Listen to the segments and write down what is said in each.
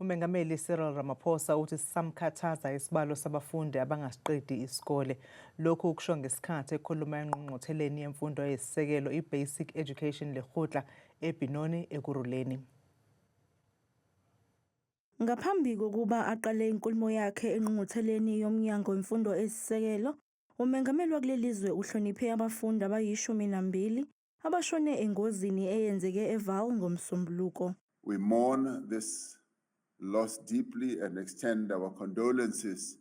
Umengameli Cyril Ramaphosa uthi sisamkhathaza isibalo sabafundi abangasiqedi isikole. Lokhu kusho ngesikhathi ekhuluma engqungqutheleni yemfundo eyisisekelo i-Basic Education Lekgotla eBenoni, Ekurhuleni. Ngaphambi kokuba aqale inkulumo yakhe engqungqutheleni yoMnyango Wemfundo Eyisisekelo, umengameli wakuleli zwe uhloniphe abafundi abayi-12 abashone engozini eyenzeke eVaal ngoMsombuluko. We mourn this loss deeply and extend our condolences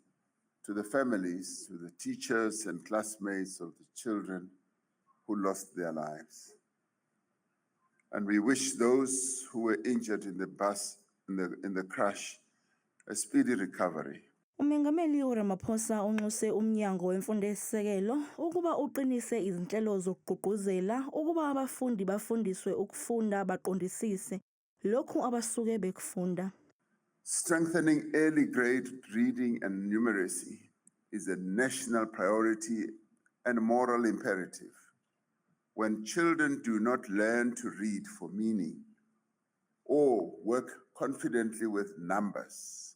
to the families, to the teachers and classmates of the children who lost their lives. And we wish those who were injured in the bus, in the crash, a speedy recovery. Umengameli uRamaphosa unxuse uMnyango Wemfundo Eyisisekelo ukuba uqinise izinhlelo zokugqugquzela ukuba abafundi bafundiswe ukufunda baqondisise lokhu abasuke bekufunda. Strengthening early grade reading and numeracy is a national priority and moral imperative. When children do not learn to read for meaning or work confidently with numbers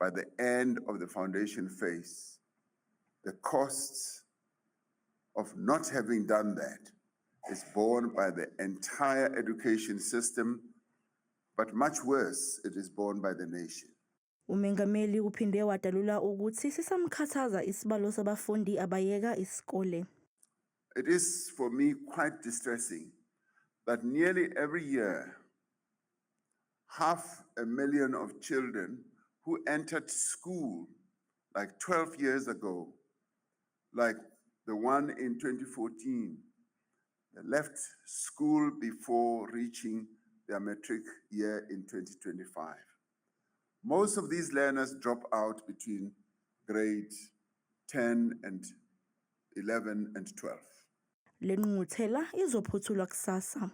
by the end of the foundation phase, the costs of not having done that is borne by the entire education system, but much worse, it is borne by the nation. Umengameli uphinde wadalula ukuthi sisamkhathaza isibalo sabafundi abayeka isikole. It is for me quite distressing that nearly every year, half a million of children who entered school like 12 years ago, like the one in 2014, they left school before reaching their matric year in 2025. Most of these learners drop out between grade 10 and 11 and 12. Le ngqungquthela izophothulwa kusasa.